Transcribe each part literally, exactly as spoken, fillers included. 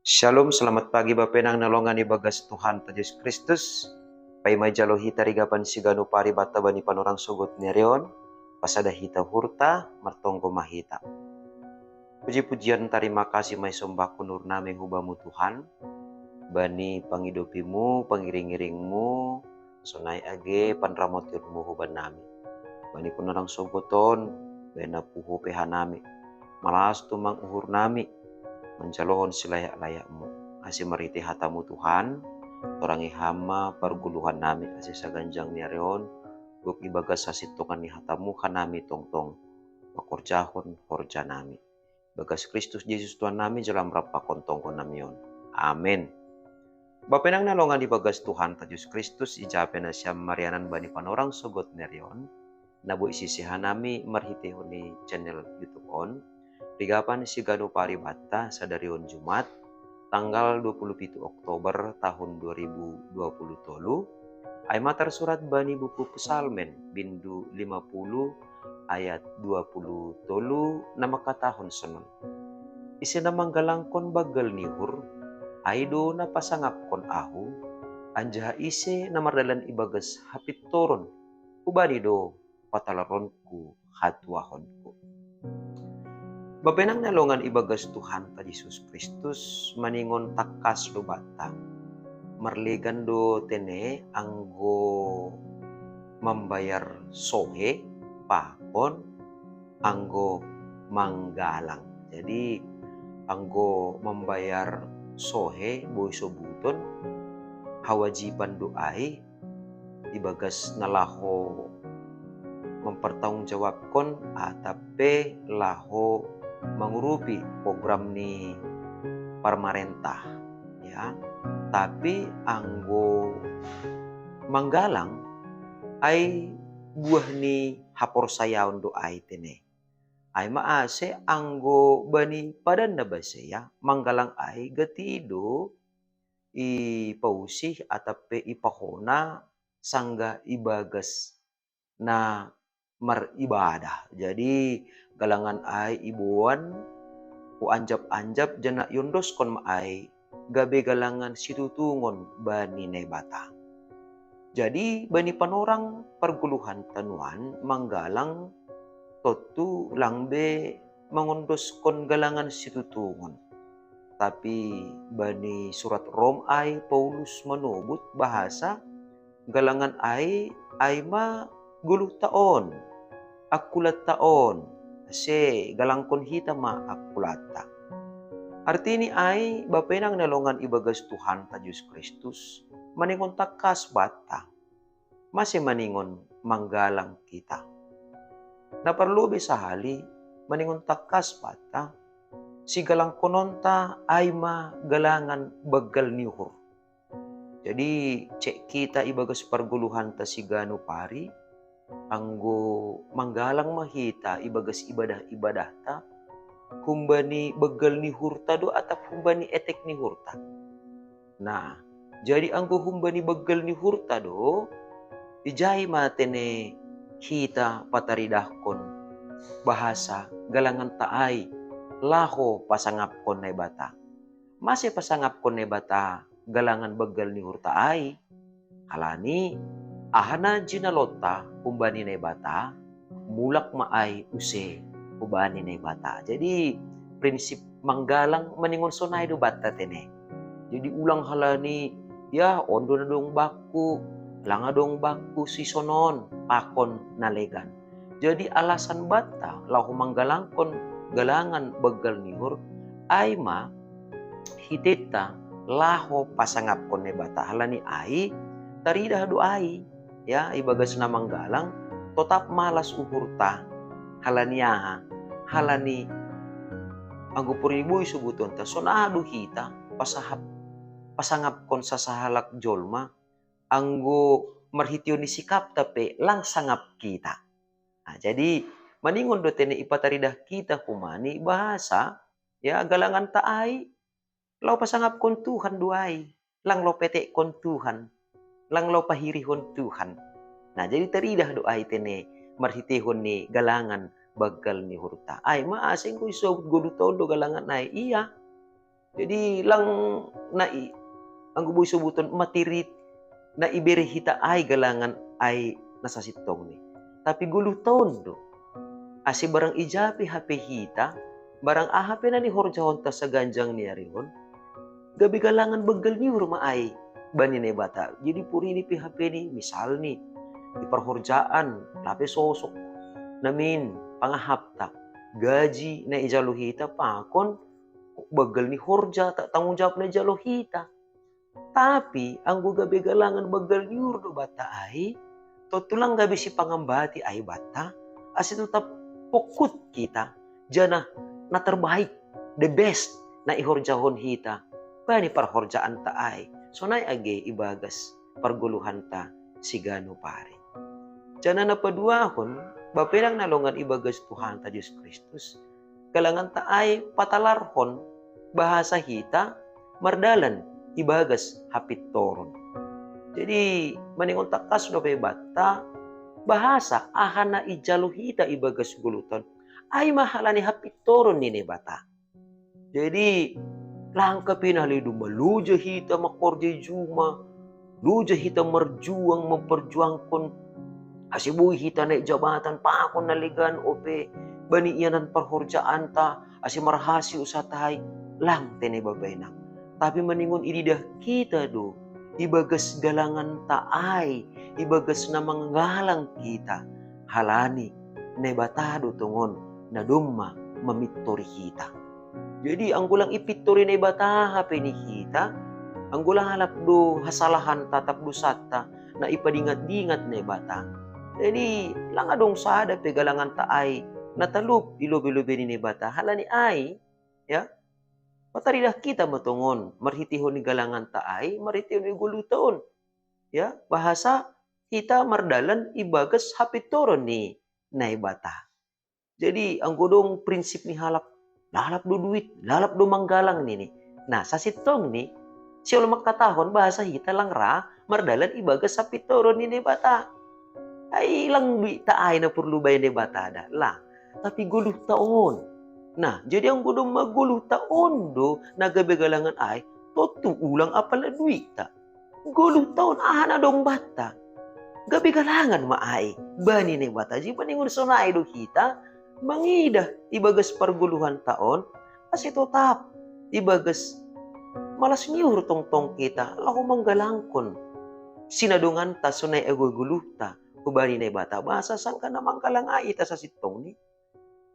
Shalom, selamat pagi bapenang na longan ibagas Tuhan ta Jesus Kristus. Paima jalo hita rigapan siganu pari bata bani panorang sogot nerion, pasada hita hurta, martonggo mahita. Puji-pujian tarima kasih mai sombahku nur nami hubamu Tuhan, bani pangidopimu, pangiring-iringmu, sonai age panramotirmu huban nami. Bani panorang sogoton, bena puho peha nami. Malas tumang uhur nami, manjalohon silayak-layakmu. Ase marite hatamu Tuhan, torangi hama parguluhan nami ase saganjang ni areon, gok ibagas hasintongan ni hatamu hanami tongtong, pakorjahon horja nami. Bagas Kristus Jesus Tuhan nami jalam rampakon tonggo namion. Amen. Bapenang na longan ibagas Tuhan ta Jesus Kristus ijape na siam marianan bani panorang sogot nerion, na boi sisiha nami marhitehon ni channel YouTube on, rigapan siganu pari bata sadarion Jumat, tanggal dua puluh pitu Oktober tahun dua ribu dua puluh tolu, ai ma tarsurat bani buku Psalmen bindu lima puluh ayat dua puluh tolu na mangkatahon sonon. Ise na manggalangkon banggal ni uhur, ai do na pasangapkon ahu, anjaha ise na mardalan ibagas hapintoron, hubani do patalaronku hatuahonku. Bapenang na longan ibagas Tuhan ta Jesus Kristus maningon tangkas do bata. Marlegan do tene anggo mambayar sohe pakon anggo manggalang. Jadi anggo mambayar sohe boi sobuton hawajiban do ai ibagas na laho mempertanggungjawabkon atap pe laho mangurupi program ni parmarentah, ya. Tapi anggo manggalang ai buah ni haporsayaon do ai tene. Ai ma ase anggo bani padan na basea manggalang ai gati do ipausih atap pe ipahona sanggah ibagas na maribadah. Jadi galangan ai iboan, huanjap-anjap janah iondoskon ma ai gabe galangan situtungon bani Naibata. Jadi bani panorang parguluhan ta nuan manggalang tontu lang be mangondoskon galangan situtungon. Tapi bani surat Rom ai Paulus manobut bahasa galangan ai, ai ma goluhta on, angkulatta on, ase galangkon hita ma angkulatta. Artini ai bapenang na longan ibagas Tuhan ta Jesus Kristus maningon tangkas banta. Mase maningon manggalang hita? Na parlobei sahali maningon tangkas banta, sigalangkononta ai ma galangan banggal ni uhur. Jadi cek hita ibagas pargoluhanta siganup ari, anggo manggalang ma hita ibagas ibadah-ibadahta, humbani banggal ni uhurta do atap humbani etek ni uhurta? Nah, jadi anggo humbani banggal ni uhurta do, ijai ma tene hita pataridahkon bahasa galanganta ai laho pasangapkon Naibata. Mase pasangapkon Naibata galangan banggal ni uhurta ai? Halani aha na jinalonta humbani Naibata, mulak ma ai use humbani Naibata. Jadi prinsip manggalang maningon sonai do banta tene. Jadi ulang halani, ya, on do na dong bangku, lang adong bangku sisonon pakon na legan. Jadi alasan banta laho manggalangkon galangan banggal ni uhur ai ma hiteta laho pasangapkon Naibata, halani ai taridah do ai, ya, ibagas na manggalang totap malas uhurta. Halani aha? Halani anggo porini boi sobutonta, sonai do hita pasahap, pasangapkon sasahalak jolma, anggo marhitehon ni sikapta pe lang sangap hita. Nah, jadi maningon do tene ipataridah hita humbani bahasa, ya, galanganta ai laho pasangapkon Tuhan do ai, lang laho petekkon Tuhan, lang laho pahirihon Tuhan. Nah, jadi taridah do ai tene marhitehon ni galangan banggal ni uhurta. Ai ma ase anggo isobut goluhta on do galangan ai, ia Jadi lang na i, anggo boi sobuton materi na ibere hita ai galangan ai na sasintongni. Tapi goluh ta on do. Ase barang ija pe hape hita, barang aha pe na nihorjahonta saganjang ni ari on, gabe galangan banggal ni uhur ma ai bani Naibata. Jadi porini pe hape ni, misalni, di parhorjaan, lape sosok namin pangahapta, gaji na ijalo hita pakon banggal ni horja, ta-, tanggung jawab na ijalo hita. Tapi anggo gabe galangan banggal ni uhur do banta ai, tontu lang gabe sipangambati ai banta, ase totap pongkut hita, janah na terbaik, the best, na ihorjahon hita bani parhorjaanta ai, sonai age ibagas pargoluhanta siganup ari. Janah na paduahon, bapa inang na longan ibagas Tuhanta Jesus Kristus, galanganta ai patalarhon bahasa hita mardalan ibagas hapintoron. Jadi maningon tangkas dope banta bahasa aha na ijalo hita ibagas goluhta on, ai ma halani hapintoron ni Naibata. Jadi lang pe na ale domma loja hita mangkorjai juma, loja hita marjuang mamparjuangkon, ase boi hita naek jabatan pakon na legan ope bani ianan parhorjaanta, ase marhasil usahata ai, lang tene bapa inang. Tapi maningon ididah hita do ibagas galanganta ai, ibagas na manggalang hita, halani Naibata do tongon na domma mamintori hita. Jadi anggo lang ipintori Naibata hape ni hita, anggo lang halap do hasalahanta, tap dosanta na ipadingat-dingat Naibata, jadi lang adong sada pe galanganta ai na talup i lobe-lobe ni Naibata. Halani ai, ya, mataridah hita ma tongon marhiteihon ni galanganta ai, marhiteihon ni goluhta on, ya, bahasa hita mardalan ibagas hapintoron ni Naibata. Jadi anggo dong prinsip ni halak, lalap do duit, lalap do manggalang nini. Nah, sasintongni, sihol mangkatahon bahasa hita lang ra mardalan ibagas hapintoron ni Naibata. Ai lang duitta ai na porlu baen Naibata da, lang. Tapi goluhta on. Nah, jadi anggo domma goluhta on do na gabe galangan ai, tontu ulang apala duitta. Goluhta on aha na dong banta, gabe galangan ma ai bani Naibata. Jadi maningon sonai do hita mangidah ibagas pargoluhanta on, ase totap ibagas malas ni uhur tongtong hita laho manggalangkon sinadonganta sonai age goluhta hubani Naibata, bahasa sangka na manggalang ai hita sasintongni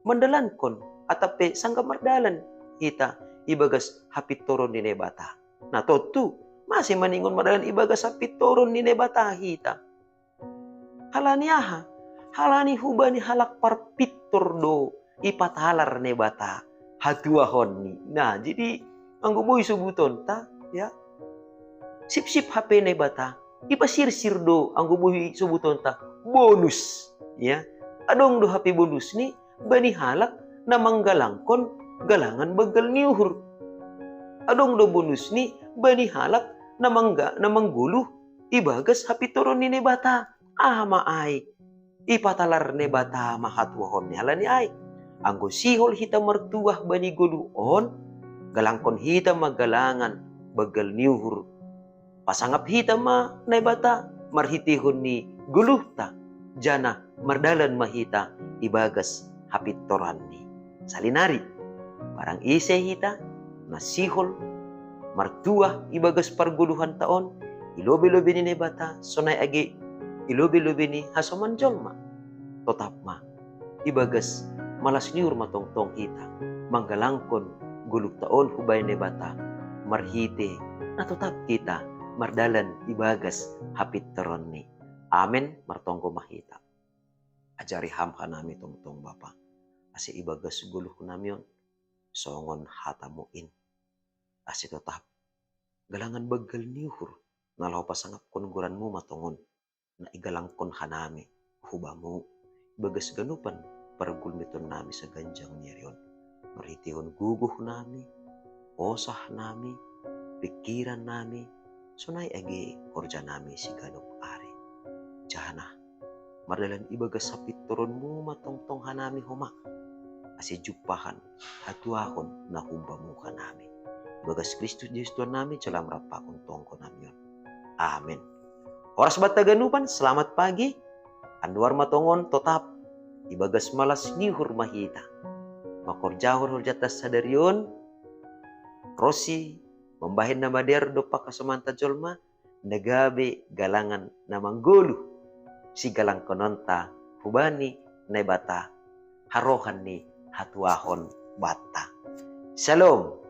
mandalankon, atap pe sangka mardalan hita ibagas hapintoron ni Naibata. Nah, tontu, mase maningon mardalan ibagas hapintoron ni Naibata hita? Halani aha? Halani hubani halak parpintor do ipatalar Naibata hatuahonni. Nah, jadi anggo boi sobutonta, ya, sipsip hape Naibata ipasirsir do anggo boi sobutonta bonus, ya. Adong do hape bonusni bani halak na manggalangkon galangan banggal ni uhur. Adong do bonusni bani halak na mangga-, na manggoluh ibagas hapintoron ni Naibata. Aha ma ai? Ipatalar Naibata ma hatuahonni. Halani ai, anggo sihol hita martuah bani goluh on, galangkon hita ma galangan banggal ni uhur. Pasangap hita ma Naibata marhiteihon ni goluhta, janah mardalan ma hita ibagas hapintoranni. Salinari, barang ise hita na sihol martuah ibagas pargoluhanta on, i lobe-lobe ni Naibata, sonai age i lobe-lobe ni hasoman jolma, totap ma ibagas malas ni uhur ma tongtong hita manggalangkon goluhta on hubani Naibata, marhite na totap hita mardalan ibagas hapintoranni. Amen. Martonggo ma hita. Ajari Ham hanami tongtong, Bapa, ase ibagas goluhnami on songon hatamu in, ase totap galangan banggal ni uhur na laho pasangapkon goranmu ma tongon na igalangkon hanami hubamu ibagas ganupan pargulmitonnami saganjang ni ari on, marhiteihon gogohnami, osahnami, pingkirannami, sonai age horjanami siganup ari. Janah mardalan ibagas hapintoronmu ma tongtong hanami homa, ase jumpahan hatuahon na humbamu hanami. Ibagas Kristus Jesus Tuhan nami, jala marapakon tonggo nami on. Amin. Horas banta ganupan, selamat pagi. Anduar ma tongon totap ibagas malas ni uhur ma hita. Mangkorjahon horjanta sadari on, ronsi mambahen na madear dompak hasomanta jolma, na gabe galangan na manggoluh sigalangkononta hubani Naibata, harohan ni hatuahon banta. Shalom.